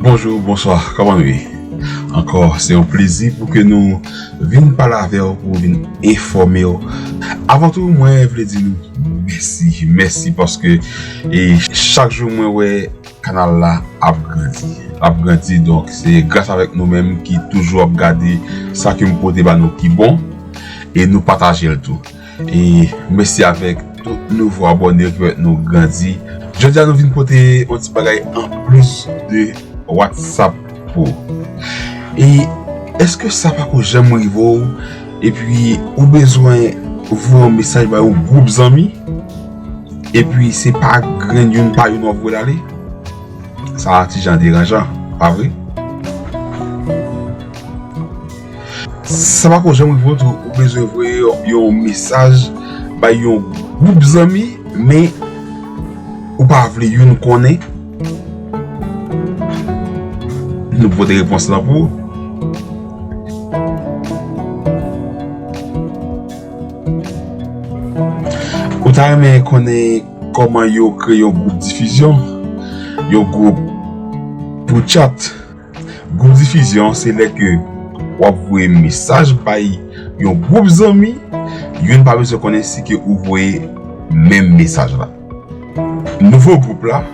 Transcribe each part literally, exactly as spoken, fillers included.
Bonjou, bonswa, kòman nou ye? Ankò, se yon plezi pou ke nou vin pale avè w, pou vin enfòme w. Avan tou, mwen vle di nou mèsi, mèsi paske e chak jou mwen wè kanal la ap grandi. Ap grandi, donk se gras avèk nou menm ki toujou ap gade sa ke m pote ba nou ki bon e nou pataje l tou. E mèsi avèk tout nouvo abòne yo ki pèmèt nou grandi. Jodi a nou vin pote yon ti bagay anplis de WhatsApp pou ou. E èske sa pako janm rive w epi ou bezwen voye yon mesaj bay yon gwoup zanmi epi se pa grenn youn pa youn w ap voye l ale? Sa a ti jan deranjan, pa vre? Sa pako janm rive w tou ou bezwen voye yon, yon mesaj bay yon gwoup zanmi, men ou pa vle youn konnen? Nou pote repons lan pou ou. Ou ta renmen konnen kòman yo kreye yon gwoup difizyon, yon gwoup pou chat? Gwoup difizyon se lè ke w ap voye mesaj bay yon gwoup zanmi, youn pa bezwen konnen si ke ou voye menm mesaj la. Nouvo gwoup la,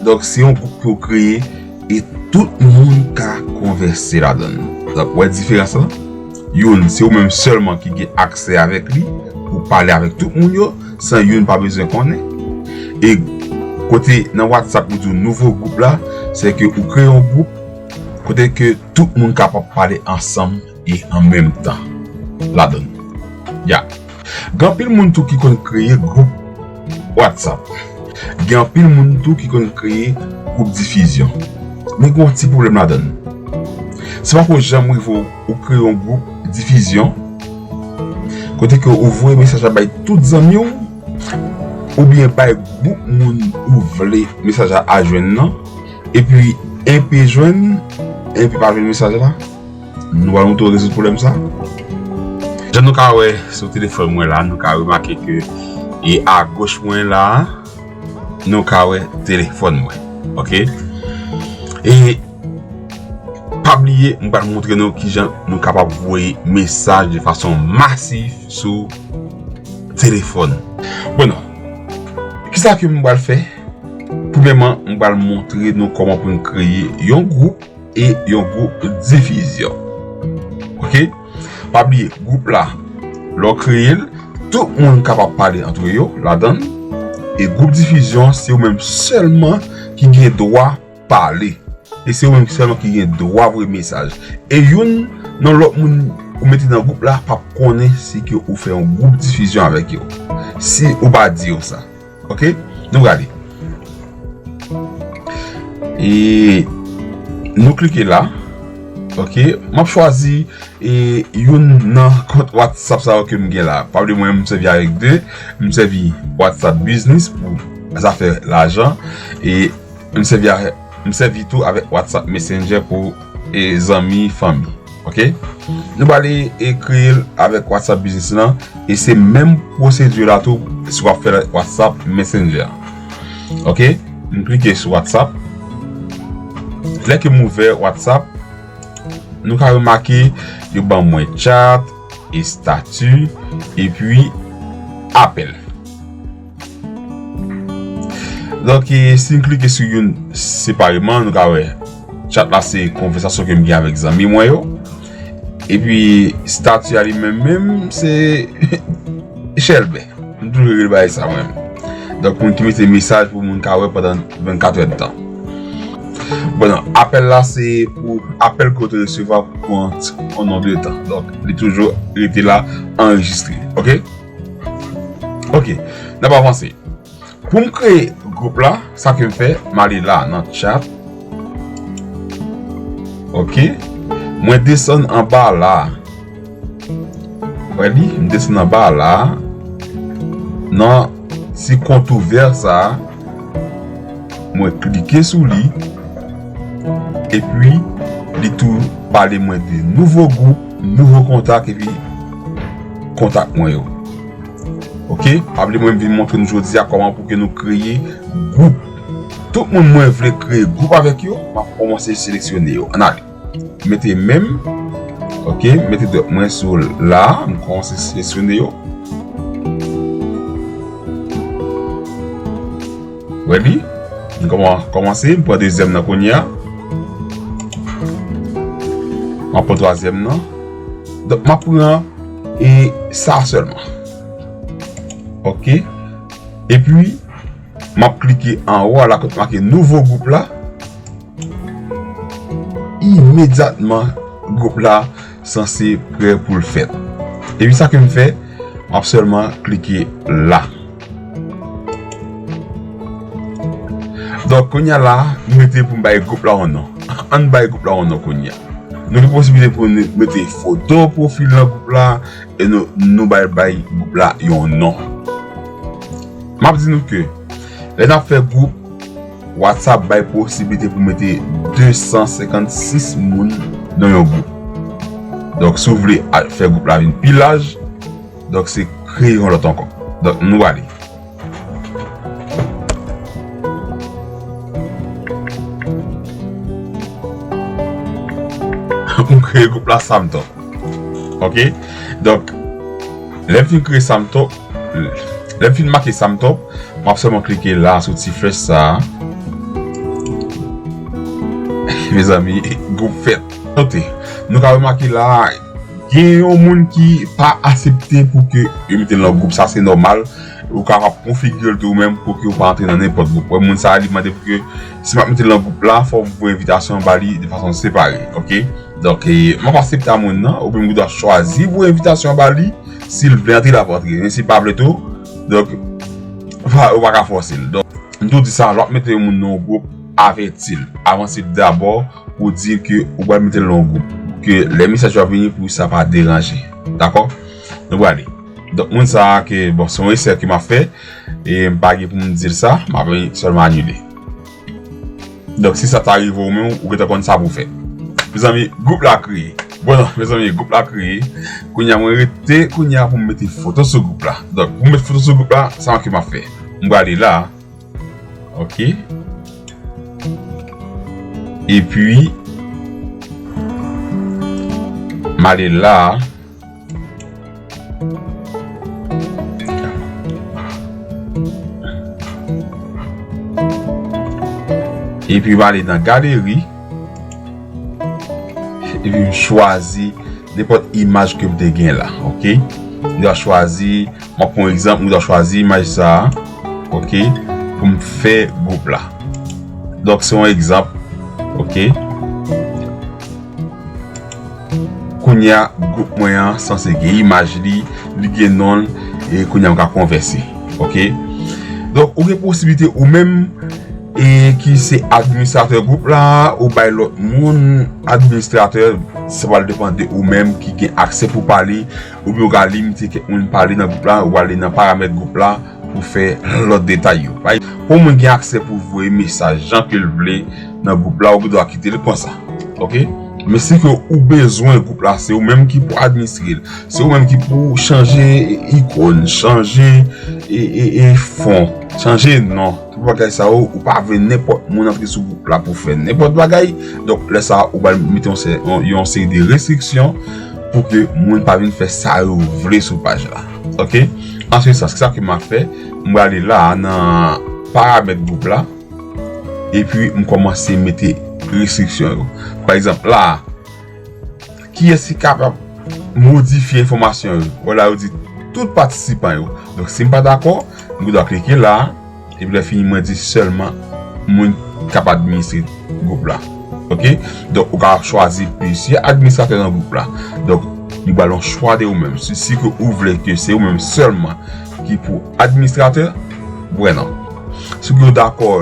donk se yon gwoup ke w kreye e tout moun ka konvèse ladan l. Donk, wè diferans lan? Youn, se ou menm sèlman ki gen aksè avèk li pou pale avèk tout moun yo, san youn pa bezwen konnen. E kote nan WhatsApp ou di w nouvo gwoup la, se ke ou kreye yon gwoup kote ke tout moun kapab pale ansanm e an menm tan ladan l. Ya. Gen anpil moun tou ki konn kreye gwoup WhatsApp. Gen anpil moun tou ki konn kreye gwoup difizyon. Men gen yon ti pwoblèm ladan l. Se pako janm rive w ou kreye yon gwoup difizyon kote ke ou voye mesaj la bay tout zanmi w oubyen bay gwoup moun ou vle mesaj la al jwenn nan, epi enpe jwenn, enpe pa jwenn mesaj la. Nou pral montre w rezoud pwoblèm sa. Jan nou ka wè sou telefòn mwen la, nou ka remake ke e agoch mwen la, nou ka wè telefòn mwen. Oke? E pa bliye, m pral montre nou kijan nou kapab voye mesaj de fason masif sou telefòn. Bon, kisa ke m pral fè? Premyèman, m pral montre nou kòman pou n kreye yon gwoup e yon gwoup difizyon. Oke? Pa bliye, gwoup la, lè w kreye l, tout moun kapab pale antre yo ladan l. E gwoup difizyon, se ou menm sèlman ki gen dwa pale. E se ou menm sèlman ki gen dwa voye mesaj. E youn nan lòt moun ou mete nan gwoup la p ap konnen si ke ou fè yon gwoup difizyon avèk yo. Si ou pa di yo sa. Oke? Nou prale. E nou klike la. Oke? M ap chwazi e youn nan kont WhatsApp sa yo ke m gen la. Pa bliye mwen, m sèvi avèk de. M sèvi WhatsApp Business pou zafè lajan. E m sèvi avè-, m sèvi tou avèk WhatsApp Messenger pou e zanmi, fanmi. Oke? Nou prale e kreye l avèk WhatsApp Business lan. E se menm pwosedi la tou si w ap fè l avèk WhatsApp Messenger. Oke? M klike sou WhatsApp. Lè ke m ouvè WhatsApp, nou ka remake yo ban mwen chat, estati, epi apèl. Donk, e, si n klike sou youn separeman, nou ka wè chat la se konvèsasyon ke m gen avèk zanmi mwen yo. Epi, estati a li menm menm, se chèlbè. M toujou rele bagay sa mwen. Donk, moun ki mete mesaj pou moun ka wè pandan vennkat èdtan. Bon, non, apèl la se pou apèl ke w te resevwa pou yon, yon non de tan. Donk, li toujou rete la anrejistre. Oke? Oke, n ap avanse. Pou m kreye gwoup la, sa ke m fè, m ale la nan chat. Oke. Mwen desann anba la. Wè li, m desann anba la. Nan ti kont ouvè sa a, mwen klike sou li. Epi, li tou pale mwen de nouvo gwoup, nouvo kontak, epi kontak mwen yo. Oke? Pa bliye mwen vin montre nou jodi a kòman pou ke nou kreye gwoup. Tout moun mwen vle kreye gwoup avèk yo, m ap kòmanse seleksyone yo. Ann ale. Mete men m. Ok, mete dwèt mwen sou la, m kòmanse seleksyone yo. Wè li? M kòman-, kòmanse, m pran dezyèm nan kounye a. M ap pran twazyèm nan. Donk, m ap pran e sa sèlman. Ok. Epi, m ap klike anwo a la kote make nouvo gwoup la. Imedyatman, gwoup la sanse prè pou l fèt. Epi sa ke m fè, m ap sèlman klike la. Donk, kounye a la, m rete pou m bay gwoup la yon non. Ann bay gwoup la yon non kounye a. Nou gen posiblite pou nou mete foto pwofil nan gwoup la, e nou, nou bay, bay gwoup la yon non. M ap di nou ke, lè n ap fè gwoup, WhatsApp bay posiblite pou mete de san senkannsis moun nan yon gwoup. Donk, si w vle a-, fè gwoup la vin pi laj, donk se kreye yon lòt ankò. Donk, nou ale. M kreye gwoup la Samtop. Ok? Donk, lè m fin kreye Samtop, lè m fin make Samtop, m ap sèlman klike la sou ti flèch sa a. Mezanmi, gwoup fèt. Note, nou ka remake la, gen yon moun ki pa aksepte pou ke yo mete l nan gwoup, sa se nòmal. Ou kapab konfigire l tou ou menm pou ke ou pa antre nan nenpòt gwoup. Wè, moun sa a, li mande pou ke si m ap mete l nan gwoup la, fò m voye envitasyon ba li de fason separe, ok? Donk, e, m ap aksepte a moun nan, oubyen m gen dwa chwazi voye envitasyon ba li, si l vle antre, l ap antre. Men si l pa vle tou, donk, pa, ou pa ka fòse l. Donk, m tou di sa, lè w ap mete yon moun nan yon gwoup, avèti l. Avanse l dabò pou di ke ou pral mete l nan yon gwoup. Pou ke lè mesaj yo ap vini, pou sa pa deranje. Dakò? Nou prale. Donk, moun sa a ke, bon, se yon esè ke m ap fè, e m pa gen pou m di l sa, m ap sèlman anile. Donk, si sa ta rive w menm, ou gentan konn sa pou w fè. Mezanmi, gwoup la kreye. Bon, non, mezanmi, gwoup la kreye. Kounye a, mwen rete, kounye a, pou m mete foto sou gwoup la. Donk, pou m mete foto sou gwoup la, sa ke m ap fè. M prale la. Ok. Epi, m ale la. Epi, m ale nan galeri. Epi, m chwazi nenpòt imaj ke m te gen la, ok? M ta chwazi, m ap pran yon egzanp, m ta chwazi imaj sa a, ok? Pou m fè gwoup la. Donk, se yon egzanp, ok? Kounye a, gwoup mwen an sanse gen imaj li, li gen non l, e kounye a m ka konvèse. Ok? Donk, ou gen posiblite ou menm, e ki se administratè gwoup la, ou bay lòt moun administratè, sa pral depann de ou menm ki gen aksè pou pale, oubyen ou ka limite kèk moun pale nan gwoup la, ou ale nan paramèt gwoup la, pou fè lòt detay yo. Pa egzanp, pou moun gen aksè pou voye mesaj jan ke l vle nan gwoup la, ou gen dwa kite l konsa. Ok? Men si ke ou bezwen gwoup la, se ou menm ki pou administre l. Se ou menm ki pou chanje ikòn, chanje e, e, e fon, chanje non. Tout bagay sa yo, ou pa vle nenpòt moun antre sou gwoup la pou fè nenpòt bagay. Donk, lè sa a, ou pral mete yon sè-, yon, yon seri de restriksyon pou ke moun pa vin fè sa yo vle sou paj la. Ok? Answit, sa, sa ke m ap fè, m prale la a nan paramèt gwoup la, epi m kòmanse mete restriksyon yo. Pa egzanp, la a, kiyès ki kapab modifye enfòmasyon yo? Wè la, yo di tout patisipan yo. Donk, si m pa dakò, m gen dwa klike la a, epi lè fini, mwen di sèlman moun k ap administre gwoup la. Ok? Donk, ou ka chwazi plizyè administratè nan gwoup la. Donk, li ba l yon chwa de ou menm. Si, si ke ou vle ke se ou menm sèlman ki pou administratè, wè non. Si ke ou dakò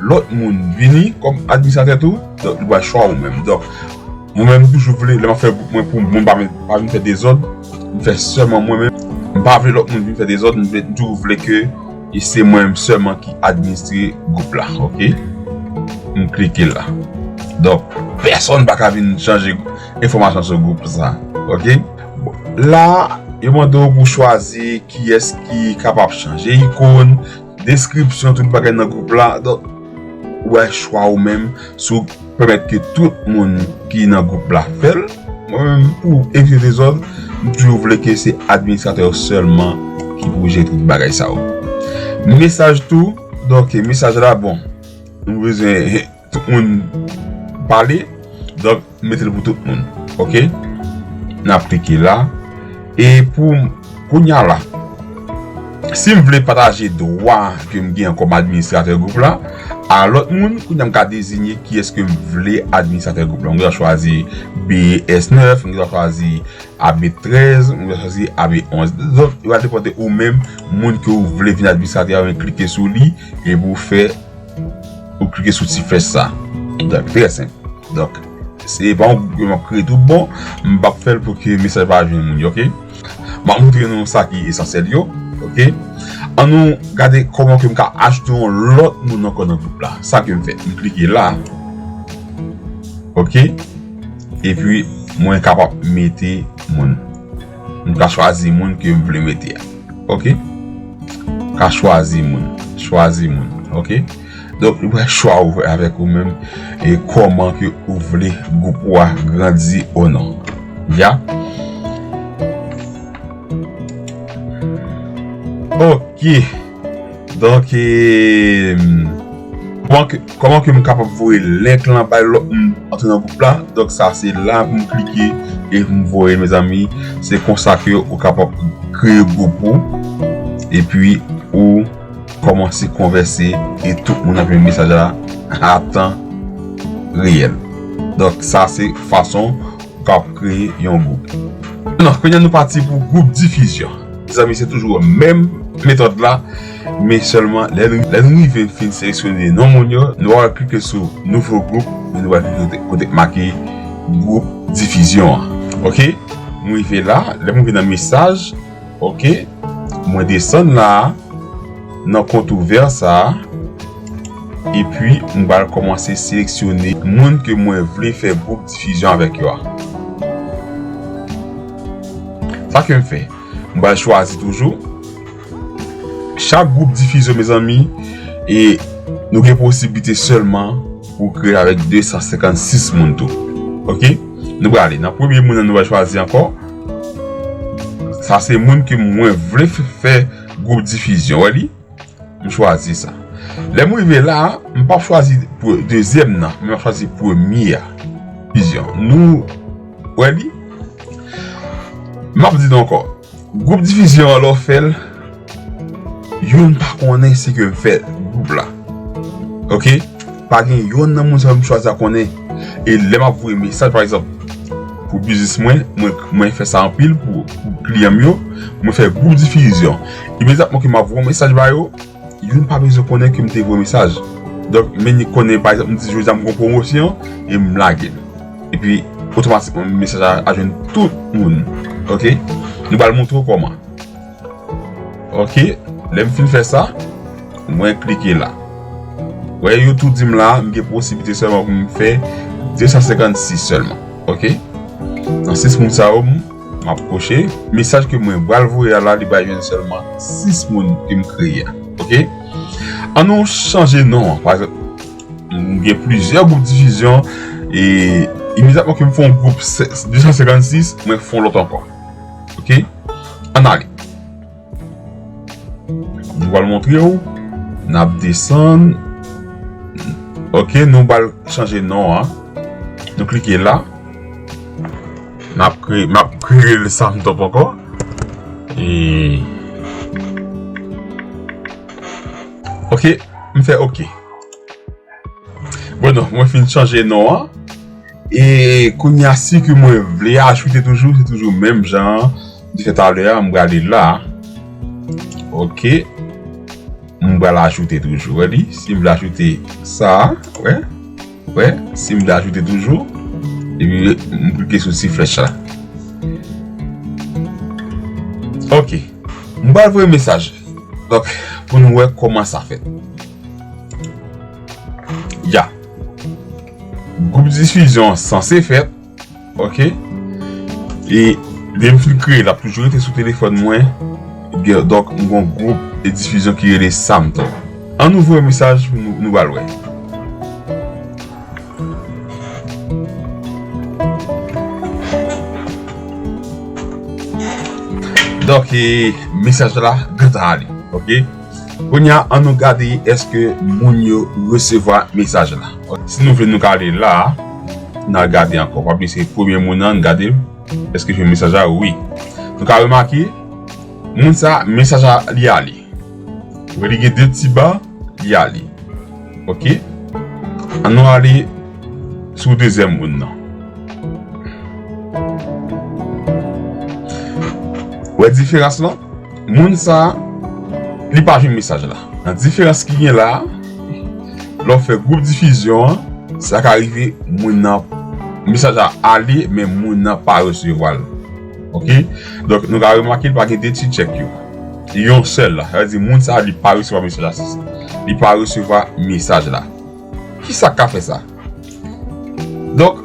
lòt moun vini kòm administratè tou, donk, li ba l chwa ou menm. Donk, mwen menm, m toujou vle, lè m ap fè gwoup mwen pou moun pa vin, pa vin fè dezòd, m fè sèlman mwen menm. M pa vle lòt moun vin fè dezòd, m vle, m toujou vle ke e se mwen menm sèlman ki administre gwoup la, ok? M klike la. Donk, pèsonn pa ka vin chanje enfòmasyon sou gwoup sa, ok? Bon, la, yo mande w pou chwazi kiyès ki kapab chanje ikòn, deskripsyon, tout bagay nan gwoup la. Donk, ou bay chwa ou menm, si w pèmèt ke tout moun ki nan gwoup la fè l. Mwen menm, pou evite dezòd, m toujou vle ke se administratè yo sèlman ki pou jere tout bagay sa yo. Mesaj tou, donk, mesaj la, bon, nou bezwen tout moun pale, donk, mete l pou tout moun, oke? N ap klike la, e pou kounye a la, si m vle pataje dwa ke m gen kòm administratè gwoup la a lòt moun, kounye a m ka deziye kiyès ke m vle administratè gwoup la. M gen dwa chwazi B S nèf, m gen dwa chwazi A B trèz, m gen dwa chwazi A B onz. Donk, li va depann de ou menm, moun ke ou vle vin administratè a, ou klike sou li, epi ou fè, ou klike sou ti flèch sa. Donk, trè senp. Donk, se pa yon gwoup ke m ap kreye tout bon, m p ap fè l pou ke mesaj pa jwenn moun yo, oke? M ap montre nou sa ki esansyèl yo, oke? An nou gade kòman ke m ka ajoute yon lòt moun ankò nan gwoup la. Sa ke m fè, m klike la, oke? Epi, mwen kapab mete moun. M ka chwazi moun ke m vle mete a, oke? M ka chwazi moun, chwazi moun, oke? Donk, li bay chwa ou avèk ou menm e kòman ke ou vle gwoup ou a grandi ou non. Ya. Oke. Donk, e, kòman ke, kòman ke m kapab voye link lan bay lòt moun antre nan gwoup la? Donk, sa se la pou m klike e pou m voye, mezanmi. Se konsa ke ou kapab kreye gwoup ou. Epi, ou kòmanse konvèse e tout moun ap jwenn mesaj la a tan reyèl. Donk, sa se fason ou ka kreye yon gwoup. Non, kounye a nou pati pou gwoup difizyon. Mezanmi, se toujou menm metòd la, men sèlman lè nou, lè nou rive fin seleksyone non moun yo, nou va klike sou nouvo gwoup, men nou va klike kote, kote k make gwoup difizyon an. Oke? Mwen rive la, lè mwen rive nan mesaj, oke? Mwen desann la a, nan kont ouvè sa a, epi m pral kòmanse seleksyone moun ke mwen vle fè gwoup difizyon avèk yo a. Sa ke m fè, m pral chwazi toujou. Chak gwoup difizyon, mezanmi, e nou gen posiblite sèlman pou kreye avèk de san senkannsis moun tou. Oke? Nou prale nan premye moun nan nou pral chwazi ankò. Sa se moun ke mwen vle f-, fè gwoup difizyon. Wè li? M chwazi sa. Lè m rive la, m p ap chwazi pre-, dezyèm nan, men m ap chwazi premye a. Difizyon. Nou wè li? M ap di nou ankò. Gwoup difizyon an, lè w fè l, youn pa konnen se ke m fè gwoup la. Oke? Pa gen youn nan moun sa yo m chwazi a konnen. E lè m ap voye mesaj, pa egzanp, pou biznis mwen, mwen, mwen fè sa anpil pou, pou kliyan m yo, mwen fè gwoup difizyon. Imedyatman ke m ap voye yon mesaj ba yo, youn pa bezwen konnen ke m te voye mesaj. Donk, men li konnen, pa egzanp, m di jodi a m gen yon pwomosyon e m lage l. Epi, otomatikman, mesaj la a jwenn tout moun. Oke? Nou pral montre w kòman. Oke? Lè m fin fè sa, mwen klike la. Wè, yo tou di m la, m gen posiblite sèlman pou m fè de san senkannsis sèlman. Oke? Nan sis moun sa yo, m ap koche. Mesaj ke mwen pral voye a la, li bay jwenn sèlman sis moun ke m kreye a. Oke? An nou chanje non an. Pa egzanp, m gen plizyè gwoup difizyon e imedyatman ke m fè yon gwoup se-, de san senkannsis, mwen fè yon lòt ankò. Oke? Ann ale. Nou pral montre w. N ap desann. Oke, nou pral chanje non an. Nou klike la. M ap kreye, m ap kreye l Sam Top ankò. E, oke, m fè oke. Bon, non, mwen fin chanje non an. E kounye a, si ke mwen vle ajoute toujou, se toujou menm jan an. M te fè talè a, m prale la. Oke. M pral ajoute toujou, wè li. Si m vle ajoute sa, wè. Wè, si m vle ajoute toujou, epi m klike sou ti flèch la. Oke. M pral voye mesaj. Donk, pou nou wè kòman sa fèt. Ya. Gwoup difizyon an sanse fèt. Oke. E lè m fin kreye l, l ap toujou rete sou telefòn mwen. Gen, donk, m gen yon gwoup difizyon ki rele Sam Top. An nou voye mesaj pou nou, nou pral wè. Donk, e, mesaj la gentan ale, oke? Kounye a, ann nou gade èske moun yo resevwa mesaj la. Si nou vle, nou ka ale la, n a gade ankò. Pa bliye se premye moun nan, n gade l. Èske jwenn mesaj la? Wi. Nou ka remake, moun sa, mesaj la, li ale. Ou wè, li gen de ti ba, li ale. Oke? Ann nou ale sou dezyèm moun nan. Wè diferans lan? Moun sa, li pa jwenn mesaj la. Nan diferans ki gen la, lè w fè gwoup difizyon an, sa ka rive moun nan, mesaj la ale, men moun nan pa resevwa l. Oke? Donk, nou ka remake l pa gen de ti tchèk yo. Yon sèl la. Sa vle di moun sa, li pa resevwa mesaj la, sis. Li pa resevwa mesaj la. Kisa k ka fè sa? Donk,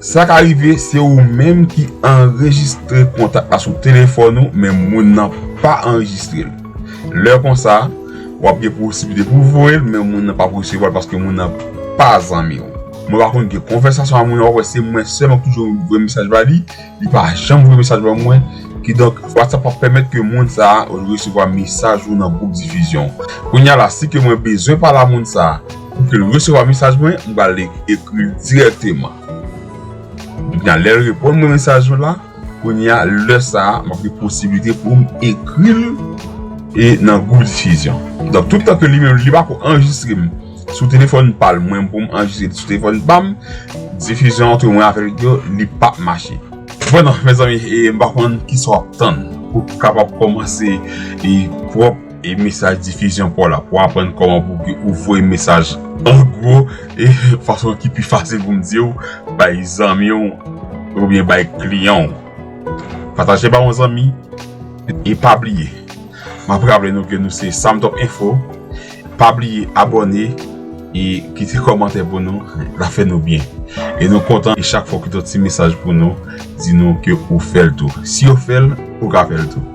sa ka rive, se ou menm ki anrejistre kontak la sou telefòn ou, men moun nan pa anrejistre l. Lè konsa, w ap gen posiblite pou voye l, men moun nan p ap resevwa l paske moun nan pa zanmi w. Mwen pa konn gen konvèsasyon ak moun nan, w ap wè se mwen sèlman ki toujou voye mesaj ba li, li pa janm voye mesaj ba mwen. Kidonk, WhatsApp ap pèmèt ke moun sa a resevwa mesaj ou nan gwoup difizyon. Kounye a la, si ke mwen bezwen pale a moun sa a, pou ke l resevwa mesaj mwen, m pral e-, ekri l dirèkteman. Kounye a, lè l reponn mwen mesaj mwen la, kounye a, lè sa a, m ap gen posiblite pou m ekri l e nan gwoup difizyon. Donk, tout tan ke li menm, li pa ko anrejistre m sou telefòn pa l, mwen pou m anrejistre sou telefòn pa m, difizyon ant mwen avèk yo, li p ap mache. Bon, non, mezanmi, e, m pa konn kisa w ap tann pou w kapab kòmanse e pwòp e mesaj difizyon pa w la, pou w aprann kòman pou ke ou voye mesaj an gwo e fason ki pi fasil pou m di w, bay zanmi w oubyen bay kliyan w. Pataje ba yon zanmi e pa bliye. M ap raple nou ke nou se Sam Top Info. Pa bliye abòne e kite kòmantè pou nou. L ap fè nou byen. E nou kontan e chak fwa w kite yon ti mesaj pou nou, di nou ke ou fè l tou. Si yo fè l, ou ka fè l tou.